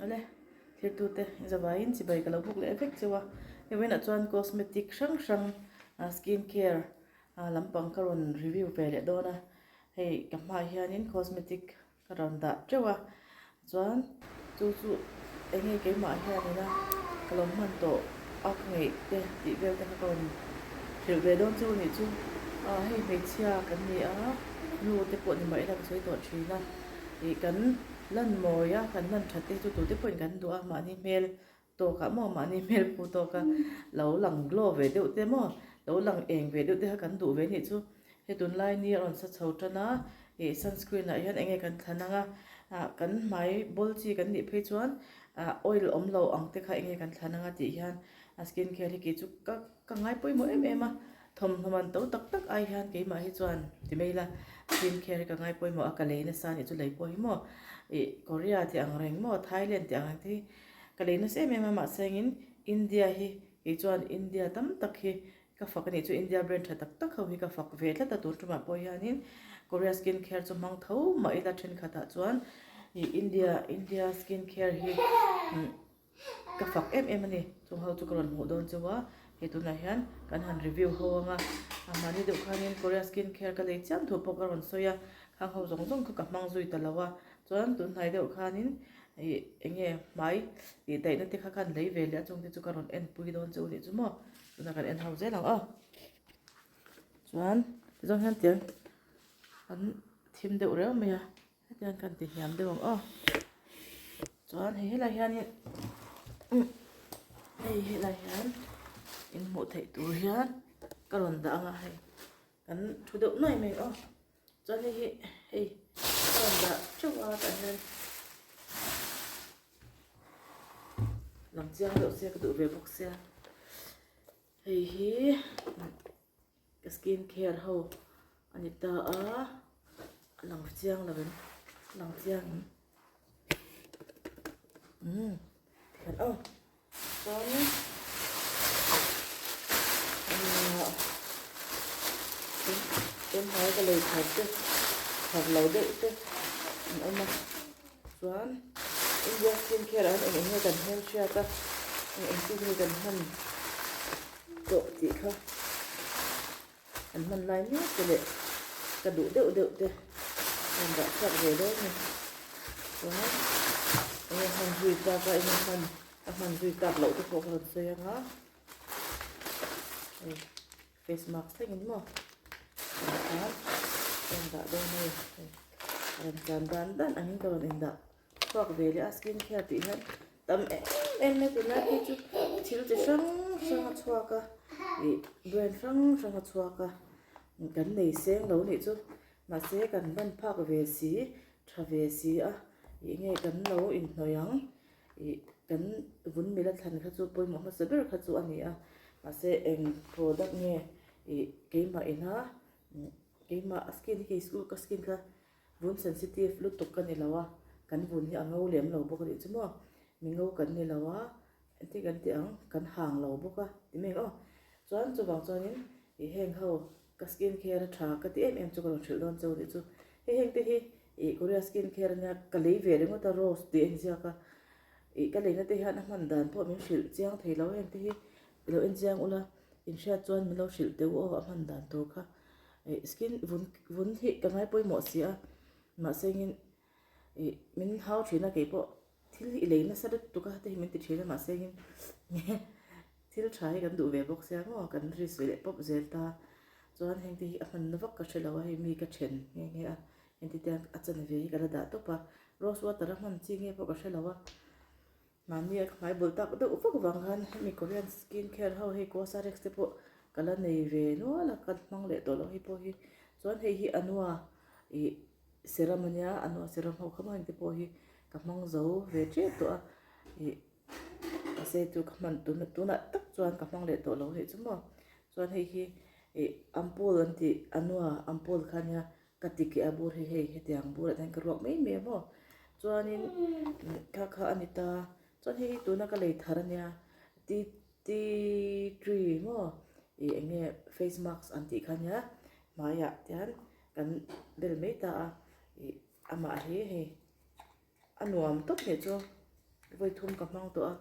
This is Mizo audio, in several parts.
Awle, thirtute zavaiin chibai ka lo buk leh vek cheu a, hei vawiinah chuan cosmetic hrang hrang skin care lampang ka rawn review ve leh dawn a, hei ka hmaah hianin cosmetic Ka rawn dah teuh a, chuan chu chu eng nge keimah hian ina ka lo hman tawh a ka ngeih te tih vel te kha ka rawn hrilh ve dawn chu anih chu. Ah hei hmeichhia kan ni a, nu te pawh ni mah ila ka sawi tawh thin a, ih kan lan mawi a, kan lan that te hi chu tute pawhin kan duh a, mahni hmel tawkah maw mahni hmel phu tawka lo lang glow ve deuh te maw lo lang eng ve deuh te kha kan duh ve anih chu hei tunlai ni a rawn sa chho tan a ih sunscreen ah hian eng nge kan thlan ang a ah kan hmai bawl chi kan nih phei chuan ah oil awm lo ang te kha eng nge kan thlan ang a tih hian a skin care hi kei chu ka ka ngai pawimawh em em a thawmhnaw man to tak tak ai hian keimah hi chuan ti mai ila skin care hi ka ngai pawimawh a ka lei nasa anih chu lei pawh hi maw ih Korea tih ang reng maw Thailand tih ang reng te hi Ka lei nasa em em a mahse engin India hi kei chuan India tam tak hi ka fak a nih chu India brand tha tak tak ho hi ka fak ve tlat a tun tumah pawh hianin Korea skin care chu hmang tho mah ila thenkhatah chuan ih India India skin care hi ka fak em em a ni chung ho chu ka rawn hmuh dawn cheu a hei tunah hian kan han review ho ang a mahni deuh khanin Korea skin care ka lei chiam thu pawh ka rawn sawi a khang ho zawng zawng kha ka hmang zui ta lo a chuan tunhnai deuh khanin Ih eng nge hmai tih daihna te kha khan lei ve leh a chung te chu ka rawn en pui dawn che u nih chu maw tunah kan en ho zel ang aw chuan tizawng hian tiang an thim deuh reuh mai a hetiang kan ti hniam deuh ang aw chuan hei helai hianin hei helai hian in hmuh theih tur hian ka rawn dah ang a hei kan thu deuh nuai mai aw. Chuan hei hi hei a rawn dah teuh a tah hian lang chiang deuh sia ka duh ve bawk sia hei hi ka skin care ho a ni ta a a lang chiang lo em a lang chiang em umm tikhan aw. Chuan tunhnai ka lei thar te thar lo deuh te an awm a chuan India skin care ah hian eng eng nge kan hmelhriat a eng eng chi nge kan hman tawh tih kha an hman lai mek te leh ka duh deuh deuh te rawn dah chhuak ve dawn a ni chuan enge hman zui tak a enge hman a hman zui tak loh te pawh ka rawn sawi ang a hei face mask thleng in maw chuan rawn dah dawn a ni hei rawn tlan dan dan angin ka rawn indah chhuak ve leh a skin care tih hian tam em em mai tunlai phei chu thil chi hrang hrang a chhuak a ih brand hrang hrang a chhuak a kan nei seng lo nih chu mahse kan ban phak ve si tha ve si a ih nge kan lo inhnawih ang ih kan vun mila thlan kha chu pawimawh hmasa ber kha chu a ni a mahse eng product nge ih keimah ina keimah skin hi kei ka skin kha Vun sensitive lutuk ka ni lo a, kan vun hi a ngo lem lo bawk a nih chu maw? Mi ngo kan ni lo a, engtin kan tih ang, kan hang lo bawk a ti mai ang aw. Chuan chuvang chuanin ih heng ho ka skin care a tha ka ti em em chu ka rawn hrilh dawn cheu a nih chu. Hei heng te hi ih Korea skin care ania ka lei ve ringawt a rose tih a inziak a, ih ka leina te hian a hman dan pawh min hrilh chiang thei lo heng te hi i lo en chiang ula inhriat chuan min lo hrilh teh u aw a hman dan tur kha. Ih skin vun vun hi ka ngai pawimawh si a mahse engin ih min hau thin a keipawh thil hi i lei nasa lutuk a te hi min ti thin a mahse engin thil tha hi kan duh ve bawk sia maw kan risk ve leh pawp zel ta chuan heng te hi a hmanna vak ka hre lo a hei mi ka then nghe nghe a engti te a chanve hi ka la dah tawp a rose water a hman chi nge pawh ka hre lo a. Mahni a ka hmai bul tak deuh vak vang khan hemi Korean skin care ho hei Cosrx te pawh ka la nei ve nual a ka hmang leh tawh loh hei pawh hi chuan hei hi Anua ih serum ania Anua serum ho kha maw heng te pawh hi ka hmang zo ve tep tawh a ih mahse chu ka hman tun tunah tak chuan ka hmang leh tawh lo hei chu maw chuan hei hi ih ampoule an tih Anua ampoule kha ania Ka ti keh a bur hi hei hetiang burah te hian ka ruak mai mai a maw chuanin kha kha a ni ta chuan hei hi tuna ka lei thar ania tea tea tree maw ih eng nge face mask an tih kha ania hmaiah tian kan bel mai ta a ih amah hi hei a nuam tawp nih chu. Vawi thum ka hmang tawh a,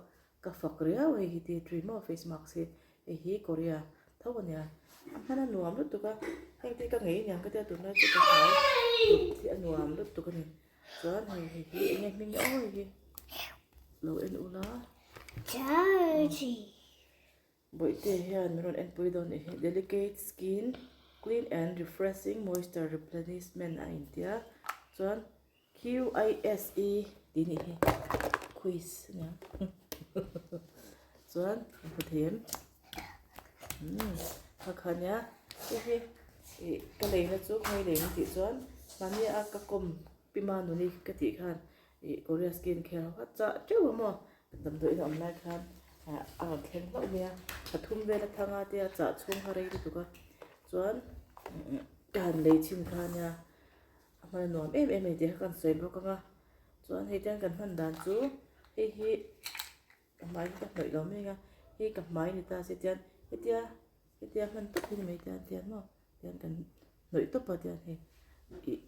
ka fak riau hei hi tea tree maw face mask hi, hei hi Korea tho a nia. A hman a nuam lutuk a, heng te hi ka ngei aniang ka tia tunlai chu ka hmai kut hi a nuam lutuk a ni. Chuan hei hei hi eng nge hming nge aw hei hi lo en ula. Bawihte hian min rawn enpui dawn nih hi delicate skin clean and refreshing moisture replenishment a intia chuan Q I S E tih nih hi quiz ania chuan a hmu thei em umm kha kha ania hei hi ih ka leina chu khawi leina tih chuan mahni a ka kawm pi manuni ka tih khan ih korea skin care ho kha chah teuh a maw Damdawiin a awm lai khan a rawn thleng hlauh mai a, a thum vel a thang a tia chah chhung kha rei lutuk a, chuan ka han lei chhin kha ania a hman a nuam em em a ni tih kha ka han sawi bawk ang a, chuan hei tiang kan hman dan chu hei hi ka hmai hi ka hnawih lo mek a, hei ka hmai ni ta se tian hetia hetia hman tawp hi ni mai tian tian maw tian kan hnawih tawp a tian hei ih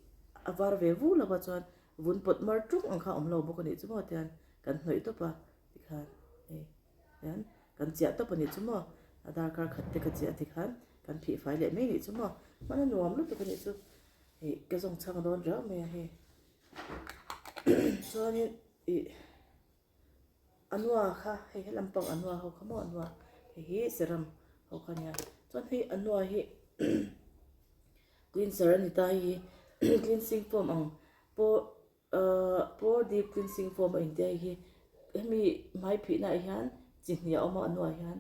a var ve vu lo a chuan vun pawt mar tung ang kha a awm lo bawk a nih chu maw tian kan hnawih tawp a tikhan hei hian kan chiah tawp a nih chu maw a darkar khat te ka chiah tikhan kan phih fai leh mai a nih chu maw hman a nuam lutuk a nih chu ih ka zawng chhang dawn riau mai a hei chuanin ih Anua kha hei he lampang anua ho kha maw anua hei hi serum ho kha ania chuan hei anua hi cleanser a ni ta hei hi cleansing foam ang pawh ahh pore deep cleansing foam a intia hei hi hemi hmai phihna ah hian chi hnih a awm a anua hian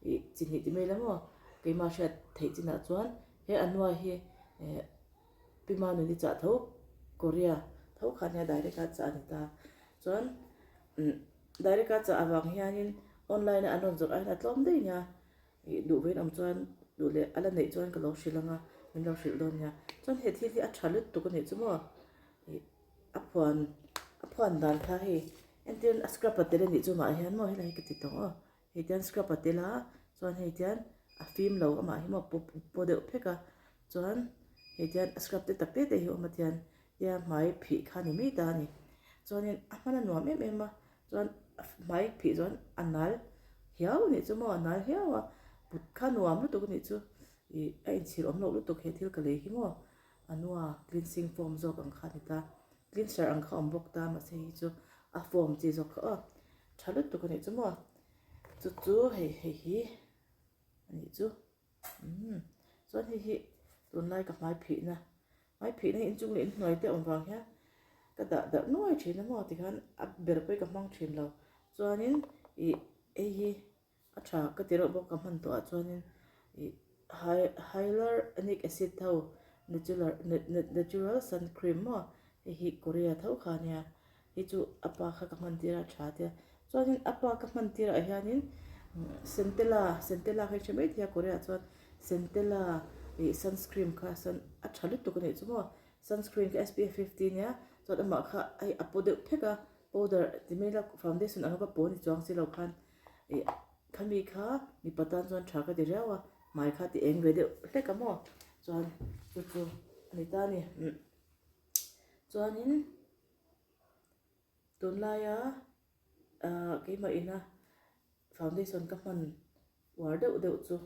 ih chi hnih ti mai ila maw keimah hriat theih chinah chuan he anua hi eh Pi Manuni chah tho Korea tho kha nia direct a chah a ni ta. Chuan umm direct a chah avang hianin online a an rawn zawrh aiin a tlawm daih nia. Ih duh vein awm chuan duh leh a la neih chuan ka lo hrilh ang a, min lo hrilh dawn nia. Chuan he thil hi a tha lutuk a nih chu maw? Ih a phuan a phuan dan kha hei entir a scrub a tel a nih chu mah hian maw helai hi ka ti tawng aw. Hei tian scrub a tel a chuan hei tian a fim lo amah hi maw paw paw deuh phek a chuan hei tian a scrub te tak te te hi a awm a tian tia hmai phih kha a ni mai ta a ni chuanin a hman a nuam em em a chuan hmai phih chuan a nal hiau a nih chu maw a nal hiau a put kha nuam lutuk a nih chu ih a inchhir awm loh lutuk he thil ka lei hi maw a nua cleansing foam zawk ang kha a ni ta cleanser ang kha a awm bawk ta mahse hei chu a foam chi zawk kha aw. Tha lutuk a nih chu maw chu chu hei hei hi a nih chu umm chuan hei hi tunlai ka hmai phihna hmai phihna hi inchung leh inhnuai te awm vang hian ka dah darh nuai thin a maw tikhan a ber pawh hi ka hmang thin lo chuanin ih hei hi a tha ka ti reuh bawk ka hman tawh ah chuanin ih hyaluronic acid ho natural natural sun cream maw hei hi korea tho kha ania hei chu a pa kha ka hman tir a tha tia chuanin a pa ka hman tirah hianin centella centella kha i hre mai thei a korea ah chuan centella ih sunscreen kha sun a tha lutuk a nih chu maw sunscreen kha S P F fifty ania chuan amah kha hei a paw deuh phek a powder ti mai ila foundation anga va paw ni chuang si lo khan. Ih khami kha mipa tan chuan tha ka ti riau a hmai kha ti eng ve deuh hlek a maw chuan chu chu a ni ta a ni chuanin tunlaia ah keimah ina foundation ka hman uar deuh deuh chu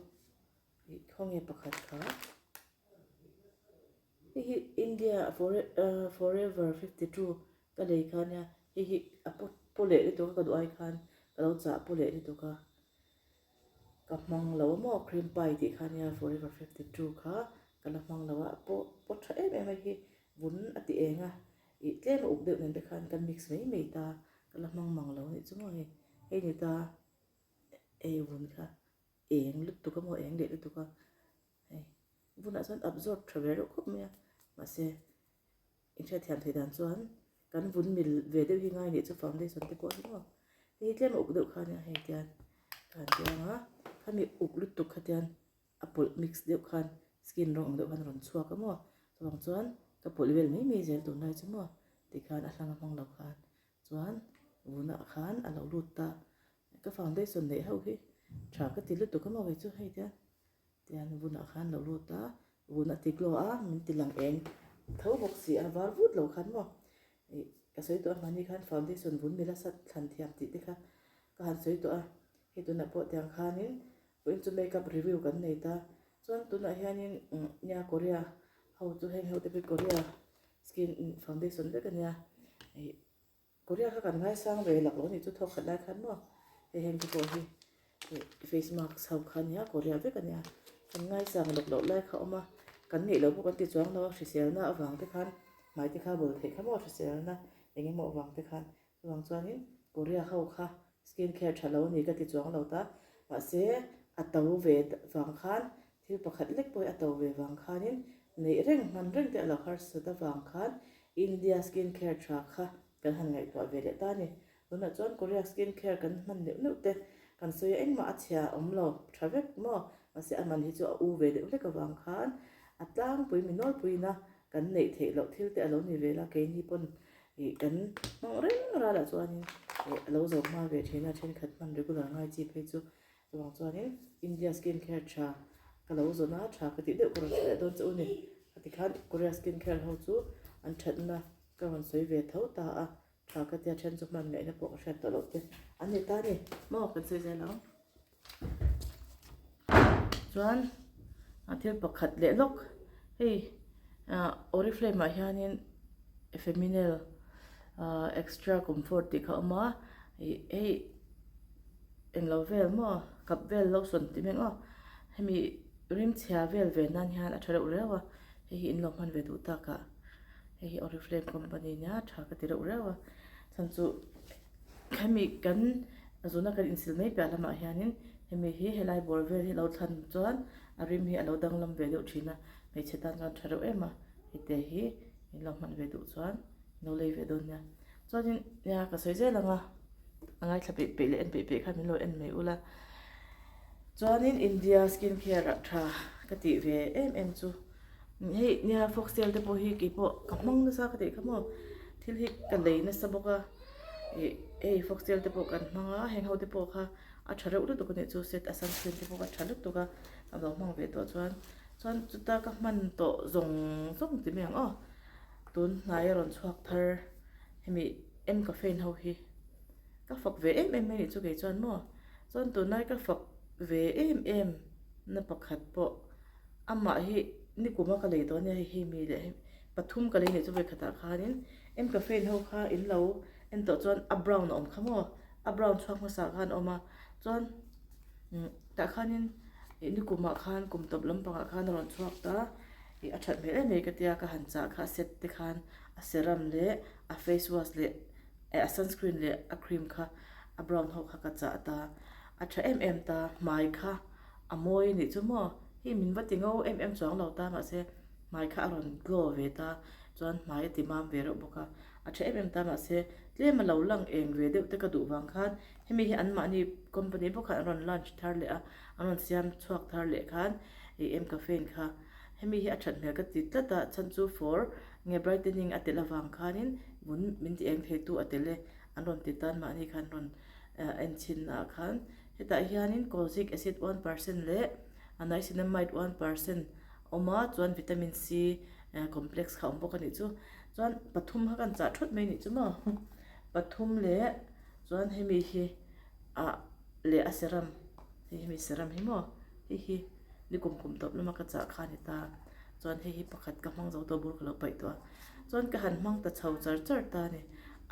ih khawnge pakhat kha hei hi India forever 52 ka lei kha ania hei hi a paw paw leh lutuk a ka duh ai khan ka lo chah paw leh lutuk a ka hmang lo maw cream pie tih kha ania forever 52 kha ka la hmang lo a paw paw tha em em a hi vun a ti eng a ih tlem a uk deuh nen te khan ka mix mai mai ta ka la hmang mang lo anih chu maw hei hei ni ta ei vun kha eng lutuk a maw eng leh lutuk a hei vunah chuan absorb tha ve reuh khawp mai a mahse inhriatthiam theih dan chuan kan vun mil ve deuh hi ngai nih chu foundation te pawh hi maw hei hi tlem a uk deuh kha ania hei tian ka han tiang a khami uk lutuk kha tian a pawlh mix deuh khan skin rawng ang deuh khan a rawn chhuak a maw chuvang chuan ka pawlh vel mai mai zel tunlai chu maw tikhan a hlang a hmang lo khan chuan vunah khan a lo lut ta ka foundation neih ho hi tha ka ti lutuk a maw kei chu hei tian tian vunah khan lo lut a vun a ti glow a min ti lang eng tho bawk si a var vut lo khan maw ih. Ka sawi tawh a hmani khan foundation vun mila sat thlan thiam tih te kha ka han sawi tawh a, hei tunah pawh tiang khanin vawiin chu makeup review kan nei ta. Chuan tunah hianin nia Korea ho chu heng ho te pawh hi Korea skin foundation vek a nia ih Korea kha kan ngaisang ve lak lo a nih chu thawk khat lai khan maw hei heng te pawh hi ih face mask ho kha nia Korea vek a nia kan ngaisang lawk loh lai kha a awm a kan neih loh pawh kan ti chuang lo a hriselna avang te khan hmai te kha a bawl theih kha maw hriselna eng emaw avang te khan chuvang chuanin Korea ho kha skin care tha lo a ni ka ti chuang lo ta mahse a to ve vang khan Thil pakhat lek pawh hi a to ve vang khanin neih reng hman reng te a lo harsat avang khan India skin care tha kha kan han ngaihtuah ve leh ta a ni. Tunah chuan Korea skin care kan hman neuh neuh te kan sawi a engmah a chhia a awm lo tha vek maw? Mahse a man hi chu a u ve deuh hlek avang khan a tlangpui mi nawlpuina kan neih theih loh thil te a lo ni ve la keini pawn ih kan hmang reng ralah chuanin ih a lo zo hma ve thin a thenkhat hman regular ngai chi phei chu Chuvang chuanin India skin care tha ka lo zawn a, tha ka tih deuh ka rawn hrilh leh dawn che u ni. A tikhan Korea skin care ho chu an thatna ka rawn sawi ve tho ta a, tha ka tia then chu hman ngaihna pawh ka hriat tawh loh te an ni ta a ni. Maw kan sawi zel ang. Chuan a thil pakhat leh lawk hei Oriflame ah hianin Feminel extra comfort tih kha a awm a, ih hei. Englo vel maw kap vel lo sawn tih hmel aw hemi rim chhia vel ve nan hian a tha reuh riau a hei hi in lo hman ve duh tak ah hei hi oriflame company nia tha ka ti reuh riau a chhan chu hemi kan zuna kan insil mai piah lamah hianin hemi hi helai bawr vel hi lo thlan chuan a rim hi a lo danglam ve deuh thin a hmeichhe tan chuan tha reuh em a hete hi in lo hman ve duh chuan in lo lei ve dawn nia chuanin nia ka sawi zel ang a. A ngaithla peih peih leh en peih peih khan min lo en mai ula. Chuanin India skin care ah tha ka tih ve em em chu hei nia foxtail te pawh hi keipawh ka hmang nasa ka tih kha maw thil hi ka lei nasa bawk a ih hei foxtail te pawh kan hmang a heng ho te pawh kha a tha reuh lutuk a nih chu set a sunscreen te pawh kha a tha lutuk a a lo hmang ve tawh chuan chuan chuta ka hman tawh zawng zawng ti mai ang aw tun hnai a rawn chhuak thar hemi em ka fan ho hi ka fak ve em em mai nih chu kei chuan maw chuan tunlai ka fak ve em em na pakhat pawh amah hi nikuma ka lei tawh ania hei hi mi leh pathum ka lei nih chu vawikhatah khanin em ka fan ho kha in lo en tawh chuan a brown a awm kha maw a brown chhuak hmasa khan a awm a chuan tah khanin ih nikumah khan kum tawp lampangah khan a rawn chhuak ta ih a that hmel em mai ka tia ka han chah kha a set te khan a serum leh a face wash leh eh a sunscreen leh a cream kha a brown ho kha ka chah ta a tha em em ta hmai kha a mawi a nih chu maw hei min va ti ngo em em chuang lo ta mahse hmai kha a rawn glow ve ta chuan hmai a ti mam ve reuh bawk a a tha em em ta mahse tlem a lo lang eng ve deuh te ka duh vang khan hemi hi anmahni company bawk khan an rawn launch thar leh a an rawn siam chhuak thar leh khan ih em caffeine kha hemi hi a that hmel ka ti tlat a chhan chu for Nge brightening a tel avang khanin vun min ti eng theitu a tel e an rawn ti tan mahni khan rawn en chhin ah khan hetah hianin kojic acid 1% leh niacinamide 1% awm a chuan vitamin C complex kha awm bawk a nih chu chuan pathum kha kan chah thut mai a nih chu maw pathum leh chuan hemi hi ah leh a serum hei hemi serum hi maw hei hi ni kum kum tawp lama ka chah kha a ni ta. Chuan hei hi pakhat ka hmang zo tawh bur ka lo paih tawh a. Chuan ka han hmang ta chho char char ta a ni.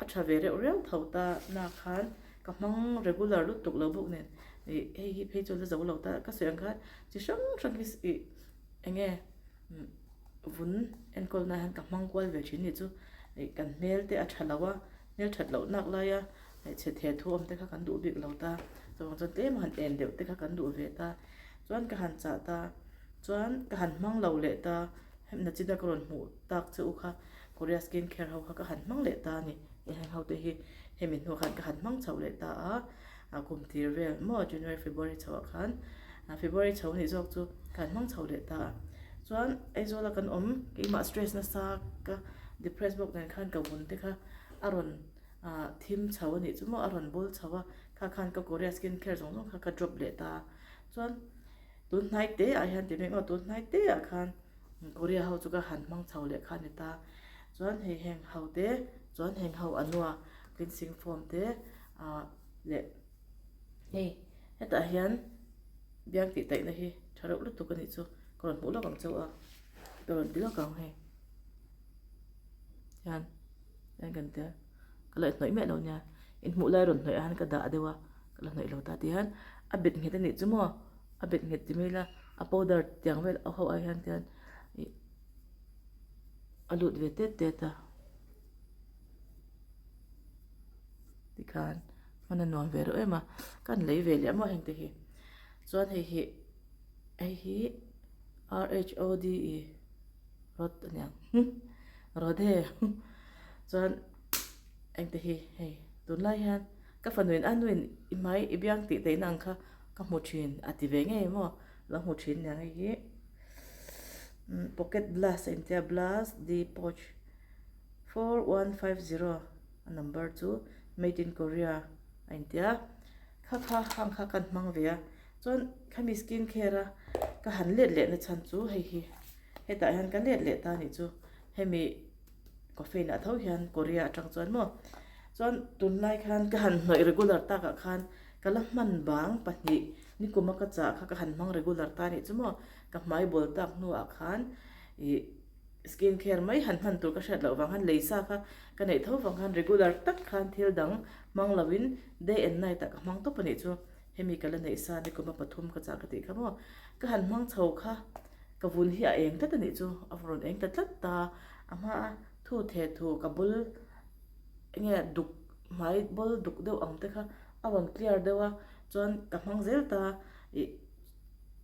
A tha ve reuh reuh tho ta na khan ka hmang regular lutuk lo bawk nen ih hei hi phei chu la zo lo ta ka sawi ang khan chi hrang hrang hi ih eng nge vun enkawl na hian ka hmang kual ve thin ni chu ih kan hmel te a tha lo a hmel that loh nak lai a hmeichhe the thu awm te kha kan duh bik lo ta chuvang chuan tlem a han en deuh te kha kan duh ve ta chuan ka han chah ta. Chuan ka han hmang lo leh ta, hemna china ka rawn hmuh tak che u kha Korea skin care ho kha ka han hmang leh ta a ni. Heng ho te hi hemi hnuah khan ka han hmang chho leh ta a, a kum tir vel maw January February chho ah khan February chho nih zawk chu ka han hmang chho leh ta a. Chuan Aizawl a kan awm keimah stress nasa ka depress bawk nen khan ka vun te kha a rawn thim chho a nih chu maw a rawn bul chho a, kha khan ka Korea skin care zawng zawng kha ka drop leh ta a. Chuan. Tun hnai te ah hian ti mai maw tun hnai te ah khan Korea ho chu ka han hmang chho leh kha a ni ta. Chuan hei heng ho te Chuan heng ho anua cleansing foam te ah leh hei hetah hian biang tih taihna hi tha reuh lutuk a nih chu ka rawn hmuh lawk ang chauh a ka rawn ti lawk ang hei hian hian kan tia ka la hnawih miah lo nia inhmuh lai rawn hnawih ah hian ka dah deuh a ka la hnawih lo ta tih hian a bet nghet a nih chu maw a bet nghet ti mai ila a powder tiang vel ho ai hian tian ih a lut ve tet tet a tikhan hman a nuam ve reuh em a ka han lei ve leh maw heng te hi chuan hei hi hei hi R H O D E rod a niang rode chuan eng te hi hei tunlai hian ka fanuin a nuin i hmai i biang tih daihna ang kha ka hmu thin a ti ve ngei maw lo hmu thin aniang hei hi pocket blast a intia blast D pouch 4150 a number chu made in Korea a intia kha kha hang kha kan hmang ve a chuan khami skin care a ka han let leh na chhan chu hei hi hetah hian ka let leh ta anih chu hemi caffeine ah tho hian Korea atang chuan maw chuan tunlai khan ka han hnawih regular takah khan ka la hman bang pahnih nikuma ka chah kha ka han hmang regular ta anih chu maw ka hmai bawl tak hnuah khan ih Skin care mai han hman tur ka hriat loh vang khan lei sa kha ka neih tho vang khan regular tak khan thil dang hmang lovin day and night ah ka hmang tawp a nih chu. Hemi ka la neih sa ni kuma pathum ka chah ka tih kha maw. Ka han hmang chho kha ka vun hi a eng tlat a nih chu, a rawn eng ta tlat ta. A hma a thu the thu ka bul enge duk hmai bawl duk deuh ang te kha a rawn clear deuh a chuan ka hmang zel ta ih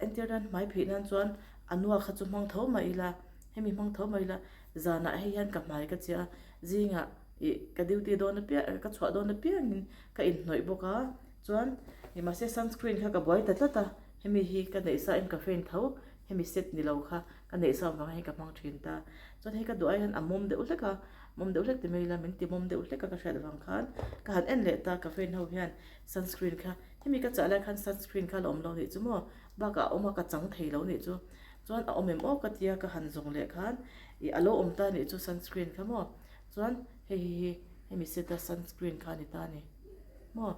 Entir nan hmai phih nan chuan a nua kha chu hmang tho mai ila, hemi hmang tho mai ila, zanah hei hian ka hmai ka chiah a, zingah ih ka duty dawn apiang ka chhuah dawn apiangin ka inhnawih bawk a, chuan ih mahse sunscreen kha ka buai ta tlat a, hemi hi ka neih sa in ka fan tho, hemi set ni lo kha ka neih sa avang hian ka hmang thin ta, chuan hei ka duh ai hian a mawm deuh hlek a, mawm deuh hlek ti mai ila min ti mawm deuh hlek a ka hriat avang khan ka han en leh ta ka fan ho hian sunscreen kha. Hemi ka chah lai khan sunscreen kha la awm lo nih chu maw? Bakah a awm a, ka chang thei lo nih chu. Chuan a awm em aw ka tia ka han zawng leh khan ih a lo awm ta nih chu sunscreen kha maw? Chuan hei hi hi hemi set a sunscreen kha a ni ta a ni maw?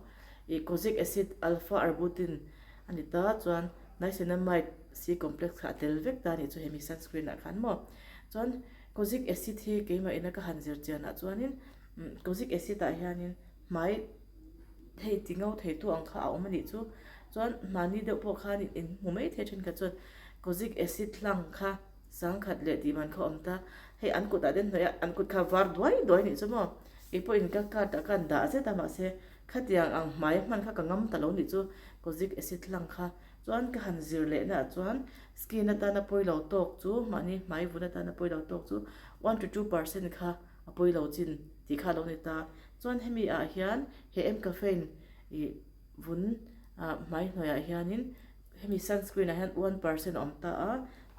Ih kojic acid alpha arbutin a ni ta chuan niacinamide C complex kha a tel vek ta nih chu hemi sunscreen ah khan maw? Chuan kojic acid hi keimah ina ka han zir chian ah chuanin kojic acid ah hianin hmai Hei ti ngo thei tu ang kha a awm a nih chu. Chuan mahni deuh pawh khan in hmu mai thei thenkhat chuan kojic acid hlang kha sangkhat leh tih man kha a awm ta. Hei an kutah te hnawih a, an kut kha var duai duai a nih chu maw. Keipawhin ka card ah khan dah zet a mahse khatiang ang hmai hman kha ka ngam ta lo nih chu kojic acid hlang kha. Chuan ka han zir lehna ah chuan skin atana pawi lo tawk chu mahni hmai vun atana pawi lo tawk chu 1 to 2% kha a pawi lo chin tih kha a lo ni ta. Chuan hemi ah hian he M caffeine ih vun ah hmai hnuaiah hianin hemi sunscreen ah hian 1% a awm ta a,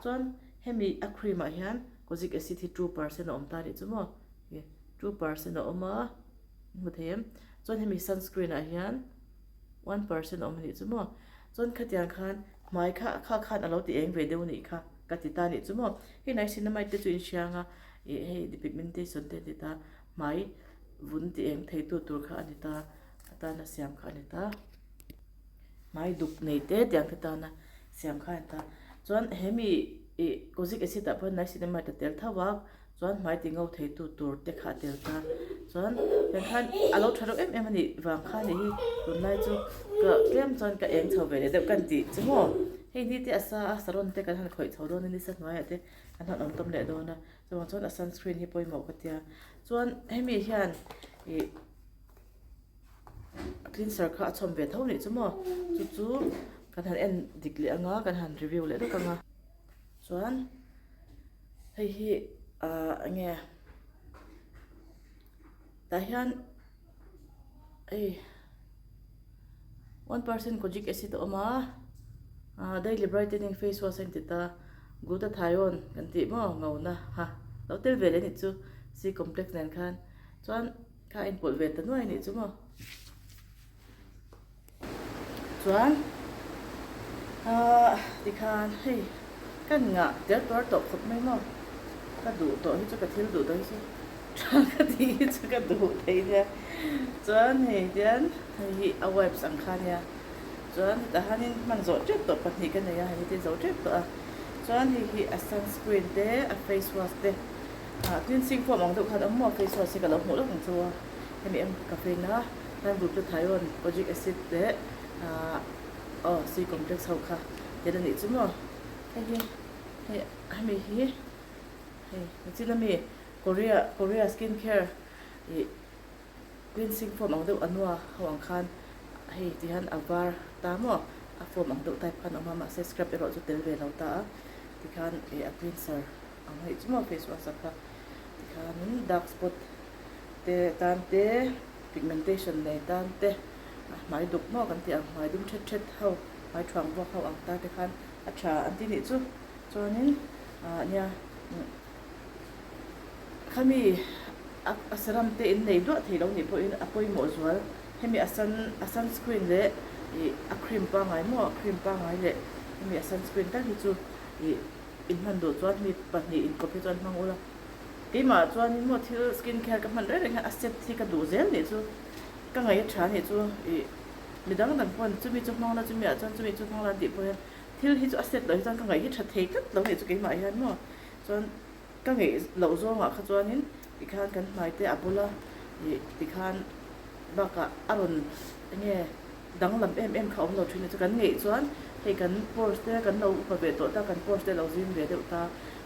chuan hemi a cream ah hian kojic acid hi 2% a awm ta anih chu maw ih 2% a awm a hmu thei em chuan hemi sunscreen ah hian 1% a awm anih chu maw chuan khatiang khan hmai kha kha khan a lo ti eng ve deuh anih kha ka ti ta anih chu maw hei niacinamide te chu in hriang a ih hei depigmentation te an ti ta. Hmai vun ti eng thei tu tur kha a ni ta, a tana siam kha a ni ta. Hmai duk nei te tiang te tana siam kha a ni ta. Chuan he mi ih kojic acid ah pawh hian niacinamide a tel tho a, chuan hmai ti ngo thei tu tur te kha a tel ta. Chuan heng khan a lo tha reuh em em a nih vang kha a nih hi tunlai chu ka tlem chuan ka eng chho ve leh deuh ka ni tih chu maw. Hei ni te a sa a saron te kan han khawih chho dawn a ni sa hnuaiah te kan han awm tawm leh dawn a. Chuvang chuan a sunscreen hi pawimawh ka tia. Chuan hemi hian ih cleanser kha a chhawm ve tho nih chu maw. Chu chu kan han en dik leh anga kan han review leh vek anga. Chuan hei hi ah eng nge tah hian hei 1% kojic acid a awm a ah daily brightening face wash a inti ta glutathione kan tih maw ngona ha lo tel ve leh anih chu c complex nen khan chuan kha a inpawlh ve ta nuai anih chu maw chuan ah tikhan hei ka ngah tel tuar tawh khawp mai maw ka duh tawh hi chu ka thil duh tawh hi chu. Tha ka tih hi chu ka duh thei nia. Chuan hei hian hei hi a wipes ang kha nia. Chuan hetah hianin hman zawh tep tawh pahnih ka nei a, hei hi zo tep tawh a. Chuan hei hi a sunscreen te, a face wash te, ah cleansing foam ang deuh khan a awm maw face wash hi ka lo hmuh lawk ang chu a. Hemi em ka fein a, khan glutathione, kojic acid leh ah aw c complex ho kha tel a nih chu maw. Hei hi hei hemi hi hei nichin ami Korea Korea skin care ih cleansing foam ang deuh anua ho ang khan hei ti hian a var ta maw a foam ang deuh type khan a awm a mahse scrub erawh chu tel ve lo ta a tikhan ih a cleanser ang a nih chu maw face wash ang kha tikhanin dark spot te tan te pigmentation nei tan te a hmai duk maw kan tih ang hmai dum thet thet ho hmai thuang vuak ho ang ta te khan a tha an ti nih chu chuanin ah nia Khami a serum te in nei duah thei lo nih pawhin a pawimawh zual. Hemi a sun a sunscreen leh ih a cream pangngai maw a cream pangngai leh hemi a sunscreen tal hi chu ih in hman duh chuan mi pahnih inkawp hi chuan hmang ula. Keimah chuanin maw thil skin care ka hman reng reng hian a set hi ka duh zel nih chu ka ngaih a tha nih chu ih midang dang pawn chumi chu hmang la chumi ah chuan chumi chu hmang la an tih pawh hian thil hi chu a set loh hi chuan ka ngaih hi tha thei tlat lo nih chu keimah hian maw Chuan ka ngeih loh zawngah kha chuanin tikhan kan hmai te a bula ih tikhan bakah a rawn enge danglam em em kha awm lo thin a chu kan ngeih chuan hei kan pores te kan lo upa ve tawh ta kan pores te lo zim ve deuh ta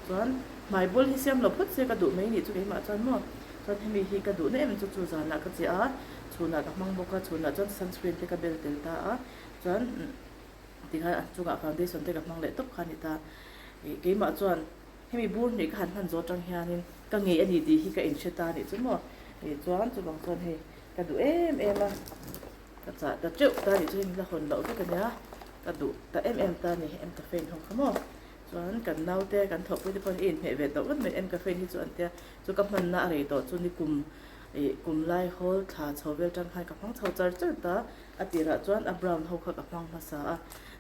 chuan hmai bul hi siam lo phawt se ka duh mai nih chu keimah chuan maw chuan hemi hi ka duh na em chu chu zanah ka chiah a chhunah ka hmang bawk a chhunah chuan sunscreen te ka bel tel ta a chuan Tikhan a chungah foundation te ka hmang leh tawp kha a ni ta. Ih keimah chuan hemi bur hnih ka han hman zawh atang hianin ka ngei a ni tih hi ka inhre ta a nih chu maw. Ih chuan chuvang chuan hei ka duh em em a, ka chah ta teuh ta a nih chu hei la hawn loh vek a nia, ka duh ta em em ta a ni em caffeine ho kha maw. Chuan kan naute kan thawhpui te pawh hi i inhmeh ve tawh ngawt mai em caffeine hi chu an tia chu ka hmanna a rei tawh chu ni kum ih kum lai hawl thla chho vel tang khan ka hmang chho char char ta. A tirah chuan a brown ho kha ka hmang hmasa a,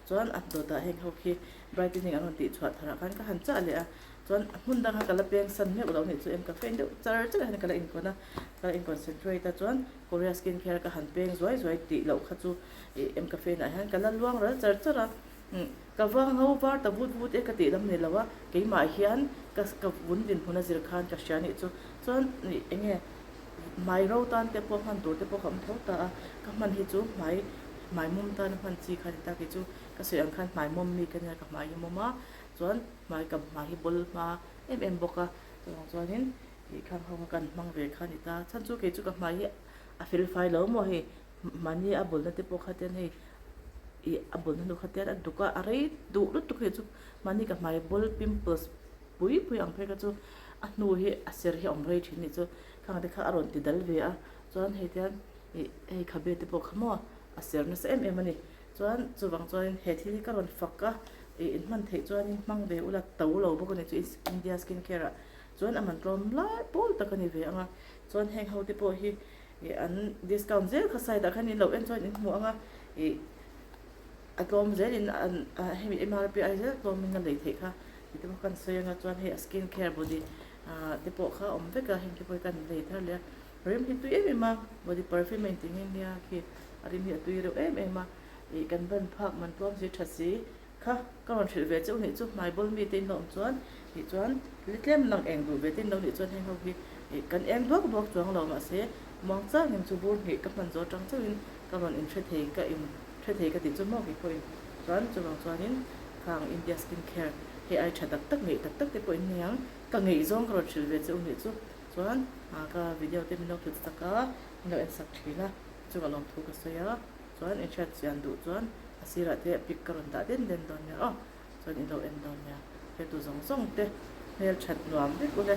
chuan a dawtah heng ho khi brightening an rawn tih chhuah tharah khan ka han chah leh a, chuan a hmun danga ka la peng san meuh lo nih chu em ka feng deuh char char hian ka la inkawn a, ka la in concentrate a, chuan Korea skin care ka han peng zuai zuai tih loh kha chu ih em ka fenah hian ka la luang ral char char a, umm ka va ngo var ta vut vut e ka tih lam ni lo a, keimah hian ka ka vun dinhmun a zir khan ka hria nih chu, chuan ih eng nge. Hmai ro tan te pawh hman tur te pawh ka awm tho ta a, ka hman hi chu hmai hmai mawm tana hman chi kha ni ta kei chu ka sawi ang khan hmai mawm mi ka nia ka hmai hi mawm a chuan hmai ka hmai hi bawl hma em em bawk a chuvang chuanin ih khang ho kha kan hmang ve kha ni ta chhan chu kei chu ka hmai hi a fel fai lo maw hei mahni a bawlna te pawh kha tian hei ih a bawlna hnu kha tian a duk a a rei duh lutuk hei chu mahni ka hmai bawl pimples pui pui ang phei kha chu a hnu hi a ser hi a awm rei thin nih chu khang te kha a rawn ti dal ve a chuan hei tian ih hei khabe te pawh kha maw a ser nasa em em a ni chuan chuvang chuanin he thil hi ka rawn fak a ih in hman theih chuanin hmang ve ula to lo bawk a ni chu India skin care ah chuan a man tlawm lai pawl tak a ni ve ang a chuan heng ho te pawh hi ih an discount zel kha side ah khan in lo en chuan in hmu ang a ih a tlawm zelin an hemi MRP ai zel tlawmin a lei theih kha. Tih te pawh kan sawi anga chuan hei a skin care body ah te pawh kha a awm vek a heng te pawh hi kan lei thar leh a rim hi tui em em a body perfume a inti nghe nghe a khi a rim hi a tui reuh em em a ih kan ban phak man tluang si tha si kha ka rawn hrilh ve cheu nih chu hmai bawl mi te in lo awm chuan tih chuan li tlem lang eng duh ve te in lo nih chuan heng ho hi ih kan eng duak duak chuang lo mahse muang changin chu bur hnih ka hman zawh atang chauhin ka rawn inhre thei ka in hre thei ka tih chu maw keipawhin chuan chuvang chuanin Khang India skin care hei ai tha tak tak ngeih tak tak te pawh in nei ang. Ka ngeih zawng ka rawn hrilh ve che u nih chu. Chuan ka video te min lo hlut sak a, min lo en sak thin a, chunga lawmthu ka sawi a. Chuan in hriat chian duh chuan a sirah te pic ka rawn dah den den dawn nia aw. Chuan in lo en dawn nia. Hretu zawng zawng te hmel that nuam vek ule.